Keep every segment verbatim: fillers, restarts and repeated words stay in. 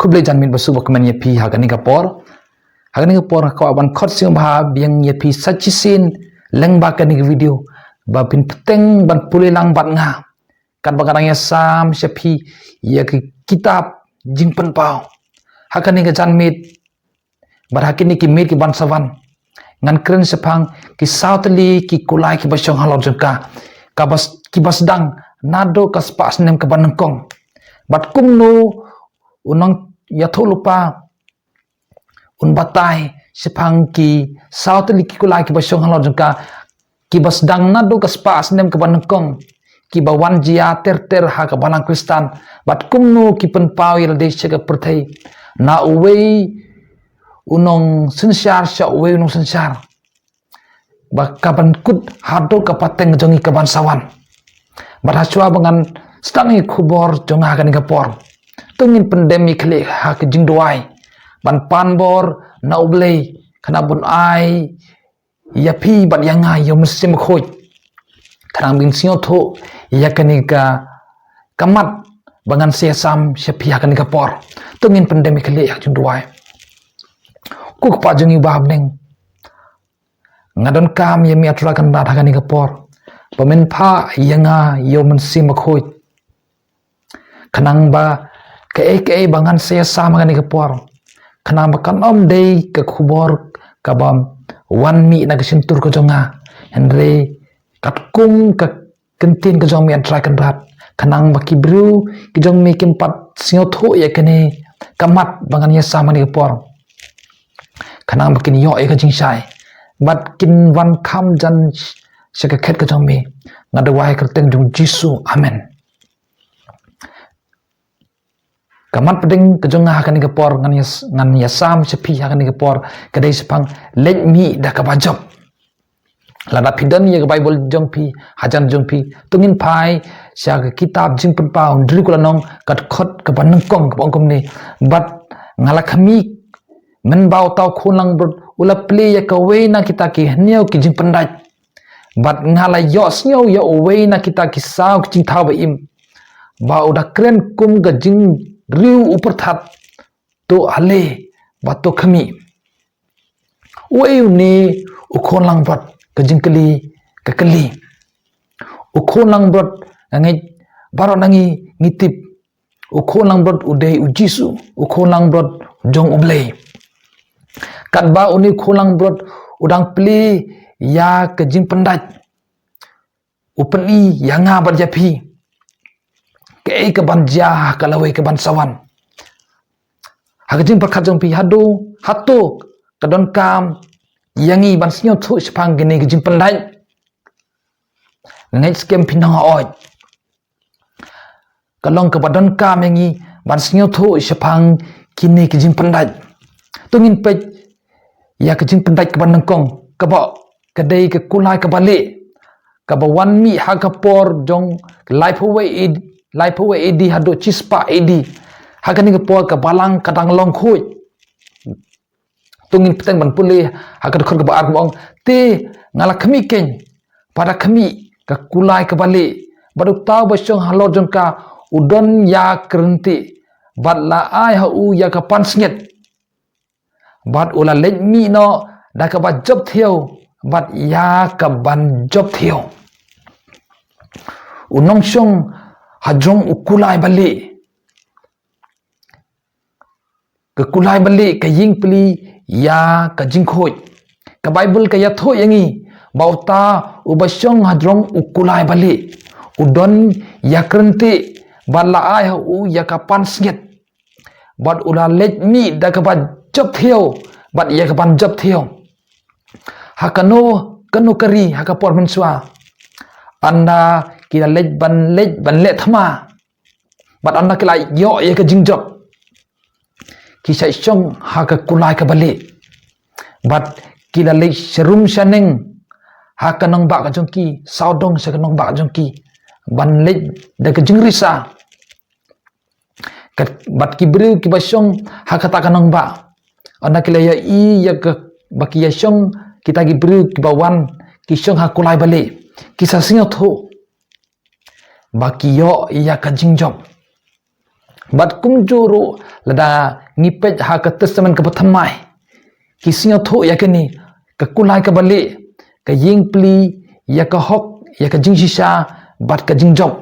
Khublei jan miet ba suk ba kmen ïa phi ha kane ka por. Ha kane ka por nga kwah ban khot sngewbha biang ïa phi sa shisien lyngba kane ka video ba phin bteng ban pule lang bad nga. Katba nga dang ïasam sha phi ïa ka kitab Jingpynpaw ha kane ka jan miet, bad ha kine ki miet ki ban sa wan, ngan kren shaphang ki saw tylli ki kulai kiba shong halor jong ka, kaba s-, kiba sdang naduh ka spah snem kaba nyngkong. Bad kumno u nongïathuhlypa un batai shaphang ki saw tylli ki kulai kiba shong halor jong ka, kiba sdang naduh ka spah snem kaba nyngkong, kiba wan jia ter ter ha ka balang Khristan, bad kumno ki pynpaw ïa lade sha ka pyrthei na uwei u nongsynshar sha uwei u nongsynshar, ba ka ban kut haduh ka pateng jong ngi ka ban sa wan. Bad hashwa ba ngan sdang ïa ka khubor jong nga ha kane ka por, to ngin pyndem ïa ka khlieh ha ka jingduwai ban pan bor na U Blei, khnang ban ai ïa phi bad ïa nga ïa u Mynsiem Bakhuid, khnang ban sngewthuh ïa kane ka, ka mat ba ngan sa ïasam sha phi ha kane ka por. To ngin pyndem ïa ka khlieh ha ka jingduwai. Ko Kpa jong ngi ba ha bneng, nga donkam ïa me, A Trai Kynrad, ha kane ka por, ba men phah ïa nga ïa u Mynsiem Bakhuid, khnang ba kaei kaei ba ngan sa ïasam ha kane ka por, khnang ba kan ym dei ka khubor kaba wan mih na ka shyntur ka jong nga, hynrei katkum ka ktien ka jong me, A Trai Kynrad, khnang ba ki briew ki jong me kin pat sngewthuh ïa kane ka mat ba ngan ïasam ha kane ka por, khnang ba kin ïoh ïa ka jingshai bad kin wan kham jan sha ka khet ka jong me. Nga duwai ha ka kyrteng jong U Jisu. Amen. Ka mat pdeng ka jong nga ha kane ka por, ngan ïas-, ngan ïasam sha phi ha kane ka por, ka dei shaphang leit mih da kaba jop. Lada phi don ïa ka Baibl jong phi hajan jong phi, to ngin phai sha ka kitab Jingpynpaw, hynriew ka lynnong, ka dkhot kaba nyngkong, kaba ong kumne: Bad nga la khmih mynba uta u khun langbrot u la plie ïa kawei na kita ki hynñiew ki jingpyndait. Bad nga la ïohsngew ïa uwei na kita ki saw ki jingthaw ba-im, ba u da kren kum ka jingriew u pyrthat: To ale, bad to khmih. Uei une u khun langbrot? Ka jingkylli, ka kylli. U khun langbrot, nga ngeit baroh na ngi ngi tip, u khun langbrot u dei U Jisu, u khun langbrot jong U Blei. Katba une u khun langbrot u dang plie ïa ka jingpyndait, u pyni ïa nga bad ïa phi kaei ka ban jia ha ka lawei ka ban sa wan. Ha ka jingpyrkhat jong phi, haduh hato ka donkam ïa ngi ban sngewthuh shaphang kine ki jingpyndait? Nga ngeit skhem phin ong hooid. Ka long kaba donkam ïa ngi ban sngewthuh shaphang kine ki jingpyndait. To ngin peit ïa ka jingpyndait kaba nyngkong, kaba, ka dei ka kulai kaba lieh, kaba wan mih ha ka por jong laiphew wei A D, laiphew wei A D haduh shispah A D. Ha kane ka por ka balang ka dang long khuid. To ngin bteng ban pule ha ka dkhot kaba ar, kaba ong: Te nga la khmih keiñ, bad da khmih, ka kulai kaba lieh, bad uta uba shong halor jong ka u don ïa ka ryntieh, bad la ai ha u ïa ka pansngiat. Bad u la leit mih noh da kaba jop thiaw, bad ïa ka ban jop thiaw. U nongshong hajrong u kulai ba lieh. Ka kulai ba lieh ka ïeng pli ïa ka jingkhuid. Ka Baibl ka ïathuh ïa ngi ba uta uba shong hajrong u kulai ba lieh u don ïa ka ryntieh, bad la ai ha u ïa ka pansngiat. Bad u la leit mih da kaba jop thiaw, bad ïa ka ban jop thiaw. Ha kano kano ka ri ha ka por mynshuwa, ynda ki la leit ban leit ban leh thma, bad ynda ki la ïoh ïa ka jingjop, ki sa shong ha ka kulai kaba lieh. Bad ki la leit sharum shaneng ha ka nongbah ka jong ki, sawdong sha ka nongbah ka jong ki, ban leit da ka jingrisa. Kat-, bad ki briew kiba shong ha kata ka nongbah, ynda ki la ïohi ïa ka, ba ki ïa shong kita ki briew kiba wan ki shong ha kulai ba lieh, ki sa sngewthuh ba ki ïoh ïa ka jingjop. Bad kumjuh ruh lada ngi peit ha ka Testament kaba thymmai, ki sngewthuh ïa kane, ka kulai kaba lieh, ka ïing pli, ïa ka hok, ïa ka jingshisha, bad ka jingjop.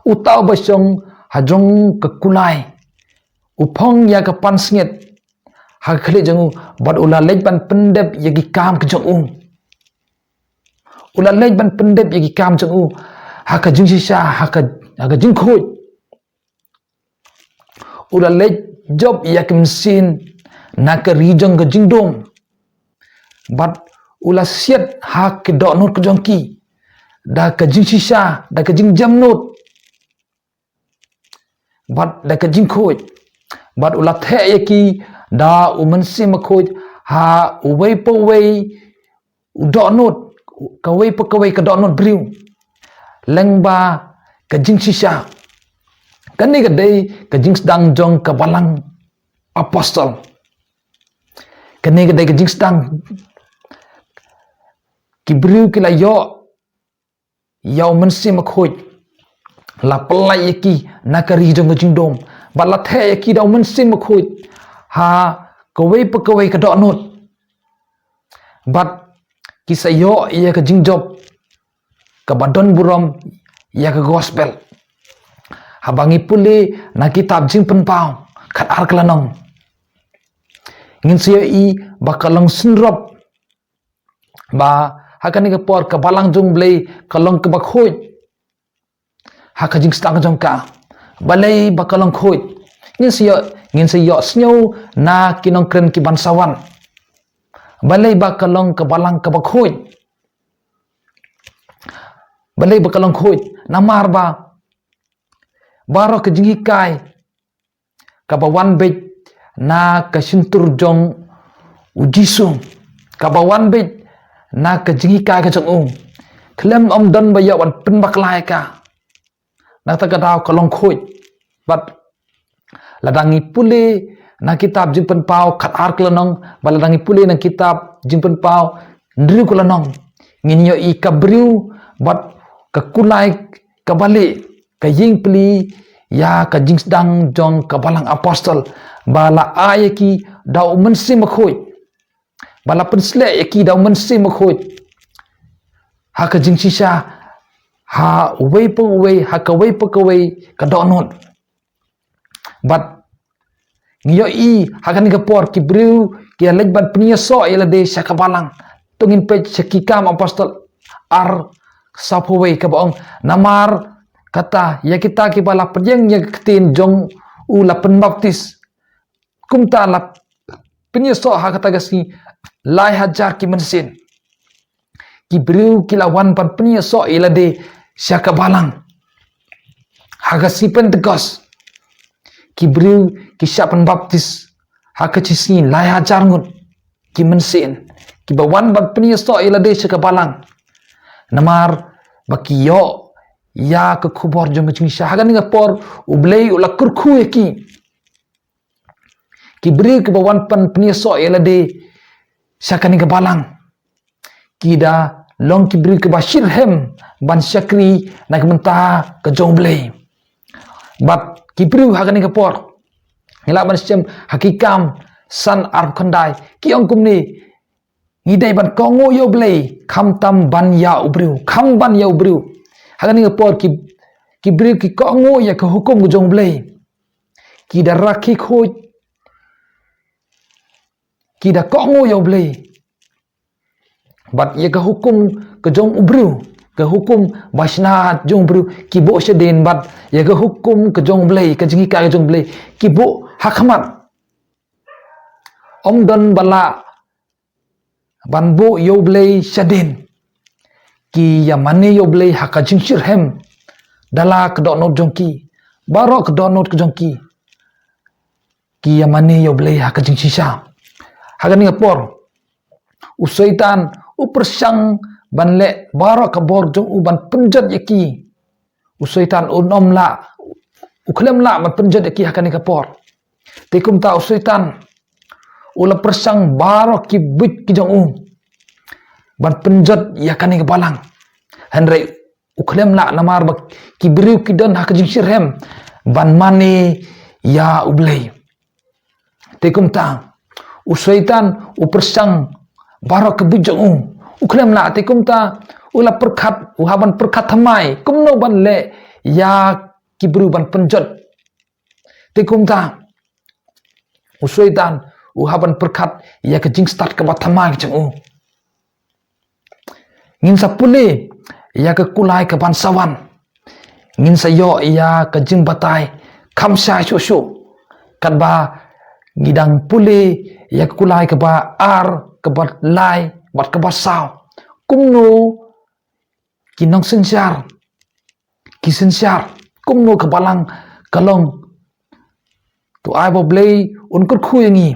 Uta uba shong ha jong ka kulai u phong ïa ka pansngiat ha ka khlieh jong u, bad u la leit ban pyndep ïa ki kam ki jong u. U la leit ban pyndep ïa ki kam jong u ha ka jingshisha, ha ka, ha ka jingkhuid. U la leit jop ïa ki mynsiem na ka ri jong ka jingdum. Bad u la siat ha ki dohnud ka jong ki da ka jingshisha, da ka jingjemnud, bad da ka jingkhuid. Bad u la theh ïa ki da u Mynsiem Bakhuid ha uwei pa uwei u dohnud, kawei pa kawei ka dohnud briew, lyngba ka jingshisha. Kane ka dei ka jingsdang jong ka balang apostol. Kane ka dei ka jingsdang, ki briew ki la ïoh ïa u Mynsiem Bakhuid, la pyllait ïa ki na ka ri jong ka jingdum, bad la theh ïa ki da u Mynsiem Bakhuid ha kawei pa kawei ka dohnud. Bad ki sa ïoh ïa ka jingjop kaba don burom ïa ka gospel. Haba ngi pule na kitab Jingpynpaw khatar ka lynnong, ngin sa ïohi ba ka long synrop ba ha kane ka por ka balang jong U Blei ka long kaba khuid. Ha ka jingsdang jong ka, balei ba ka long khuid? Ngin sa ïoh, ngin sa ïohsngew na ki nongkren ki ban sa wan. Balei ba ka long ka balang kaba khuid? Balei ba ka long khuid? Namar ba baroh ka jinghikai kaba wan beit na ka shyntur jong U Jisu, kaba wan beit na ka jinghikai ka jong u, khlem, ym don ba ïoh ban pynbakla ïa ka. Na kata ka daw ka long khuid. Bad lada ngi pule na kitab Jingpynpaw khatar ka lynnong, bad lada ngi pule na kitab Jingpynpaw hynriew ka lynnong, ngin ïohi ka briew bad ka kulai kaba lieh, ka ïing pli ïa ka jingsdang jong ka balang apostol, ba la ai ïa ki da u Mynsiem Bakhuid, ba la pynsleh ïa ki da u Mynsiem Bakhuid ha ka jingshisha, ha uwei pa uwei, ha kawei pa kawei ka dohnud. Bad ngi ïohi ha kane ka por ki briew ki ïa leit ban pynïasoh ïa lade sha ka balang. To ngin peit sha Ki Kam Apostol ar, sawphew wei, kaba ong: Namar kata, ïa kita kiba la pdiang ïa ka ktien jong u la pynbaptis. Kumta la pynïasoh ha kata ka sngi lai hajar ki mynsiem. Ki briew ki la wan ban pynïasoh ïa lade sha ka balang ha ka sngi Pentekost. Ki briew ki shah pynbaptis ha ka shisngi lai hajar ngut ki mynsiem kiba wan ban pynïasoh ïa lade sha ka balang. Namar ba ki ïoh ïa ka khubor jong ka jingshisha. Ha kane ka por U Blei u la kyrkhu ïa ki. Ki briew kiba wan ban pynïasoh ïa lade sha kane ka balang, ki da long ki briew kiba shitrhem ban shakri na ka bynta ka jong U Blei. Bad ki briew ha kane ka por, ngi lah ban shem ha Ki Kam san arphew khyndai, ki ong kumne: Ngi dei ban kohnguh ïa U Blei, khamtam ban ïa u briew, kham ban ïa u briew. Ha kane ka por ki, ki briew ki kohnguh ïa ka hukum ka jong U Blei. Ki da rakhe khuid, ki da kohnguh ïa U Blei. Bad ïa ka hukum ka jong u briew, ka hukum ba shna jong u briew, ki buh shadien, bad ïa ka hukum ka jong U Blei, ka jinghikai ka jong U Blei, ki buh ha khmat. Ym don ba lah ban buh ïa U Blei shadien. Ki ïa mane ïa U Blei ha ka jingshitrhem da la ka dohnud jong ki, baroh ka dohnud ka jong ki. Ki ïa mane ïa U Blei ha ka jingshisha. Ha kane ka por u Soitan u pyrshang ban leh baroh ka bor jong u ban pynjot ïa ki. U Soitan un ym lah, u khlem lah ban pynjot ïa ki ha kane ka por. Te kumta u Soitan u la pyrshang baroh ki buit ki jong u ban pynjot ïa kane ka balang. Hynrei u khlem lah, namar ba ki briew ki don ha ka jingshitrhem, ban mane ïa U Blei. Te kumta, u Soitan u pyrshang baroh ka buit jong u. U khlem lah, te kumta, u la pyrkhat, u hap ban pyrkhat thymmai kumno ban leh ïa ki briew ban pynjot. Te kumta, u Soitan u hap ban pyrkhat ïa ka jingstad kaba thymmai jong u. Ngin sa pule ïa ka kulai kaban sa wan. Ngin sa ïoh ïa ka jingbatai kham shai shuh shuh. Katba ngi dang pule ïa ka kulai kaba ar, kaba lai bad kaba saw, kumno ki nongsynshar ki synshar, kumno ka balang ka long. To ai ba U Blei un kyrkhu ïa ngi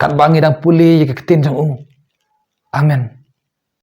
katba ngi dang pule ïa ka ktien jong u. Amen.